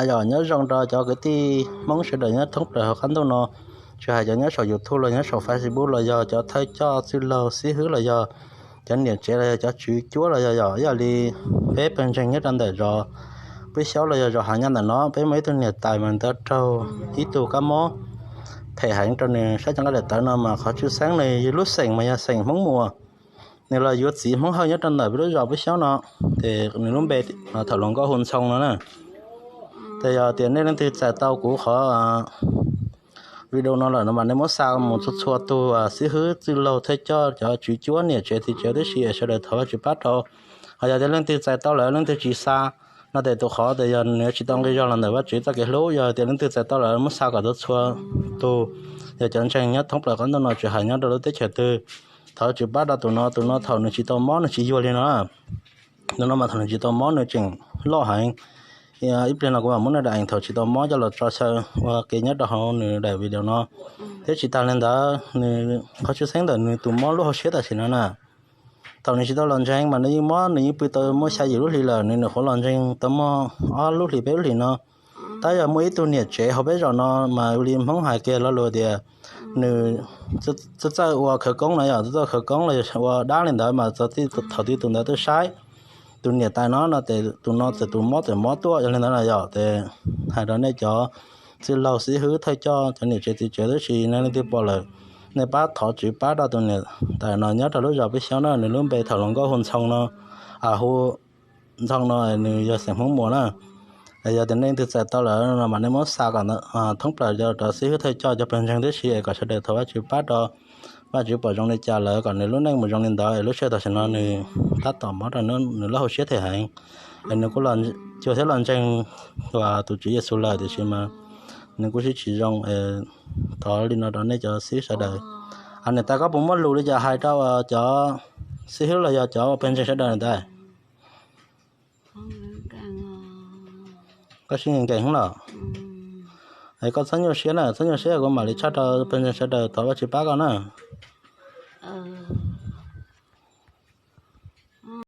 Yog nyob zoo rau cov kwv tij Hmoob sawv daws nyob thoob plaws hauv qab ntuj no, tsis hais cov nyob saum YouTube los nyob saum Facebook los yog cov thawj coj txwj laug xib hwb los yog cov niam tsev los yog cov tswv cuab los yog yog ib yam li peb pawg ntseeg nyob rau ntawm zos Pub Xyaub los yog zos Hav Nyab ntawm no, peb muaj ib tug niam tais mas nws tau raug ib tug kab mob phem heev rau nws sab cov nqaij daim tawv no mas qhov tshwj xeeb nws lub xeem mas yog xeem Hmoob Muas. Nws los yuav txiv Hmoob Hawj nyob rau ntawm peb lub zos Pub Xyaub no, ces nws lub npe thaum hluas nkauj hu Ntxhoo no na. Ces yog tias nej leej twg txais tau kuv qhov video no lawm no mas nej muab xa mus txhua txhua tus xib hwb txwj laug thawj coj cov tswv cuab niam tsev txiv tsev tib si es sawv daws thov Vajtswv pab rau. Ho yog tias leej twg txais tau lawm leej twg tsis xa no ces tus qhov ces yog nws tsis tau nqi zog los ntawm Vajtswv txoj kev hlub. Yog tias leej twg txais tau lawm muab xa kom tau txhua tus, yog cov ntseeg nyob thoob plaws qab ntuj no tsis hais nyob rau lub teb chaws twg, thov Vajtswv pab rau tus no. Tus no thaum nws tsis tau mob nws tsis yuag li no. Tus no mas thaum nws tsis tau mob nws tseem loj heev. Ib pliag no kuv mam muab nws daim thaum tsis tau mob coj los tso xyaw ua ke nyob rau hauv nws daim video no. Thiab tsis tas li ntawd nws qhov tshwj xeeb ntawm nws tus mob lub hauv siab tam sim no na, thaum nws tsis tau los ntseeg mas nws yeej mob, nws yeej pw tau muaj xya yim lub hlis lawm, nws nyuam qhuav los ntseeg tau muaj ob lub hlis peb lub hlis no. Tab yog muaj ib tug niam tsev hauv peb zos no mas ua li Hmoob hais kiag lo lus tias nws txawj txawj ua khawv koob no yog txawj txawj khawv koob los ua dab li ntawd mas txawm thaum twg tus ntawd twb saib tus niam tais no no ces tus no txawm tus mob txawm mob tuaj. Yog li ntawd no yog ces hais rau nej cov txwj laug xib hwb thawj coj cov niam tsev txiv tsev tib si nej leej twg pom lawm, nej pab thov Tswv pab rau tus niam tais no nyob rau lub zos Pub Xyaub na, nws lub npe thaum hluas nkauj hu Ntxhoo no, hu Ntxhoo no nws yog xeem Hmoob Muas na. Yog tias nej leej twg txais tau lawm no mas nej muab xa kom thoob plaws rau xib hwb thawj coj cov pawg ntseeg tib si es kom sawv daws thov Vajtswv pab rau, Vajtswv pom zoo li cas lawm kom nws lub neej mus zoo li ntawd es lub sij hawm tam sim no nws tab tom mob rau nws lub hauv siab them heev. Es nws kuj los cuag thiab los ntseeg tus Tswv Yexus lawm tiam sis mas nws kuj sib tsis zoo. Thov li no rau nej cov xib sawv daws. Niam tais, koj puas muaj lus li cas hais rau cov xib hwb los yog cov pawg ntseeg sawv daws niam tais? Koj sib nkees nkees los? Es koj txhob nyuaj siab na, txhob nyuaj siab, kuv mam li tshaj rau pawg ntseeg sawv daws thov Vajtswv pab koj na.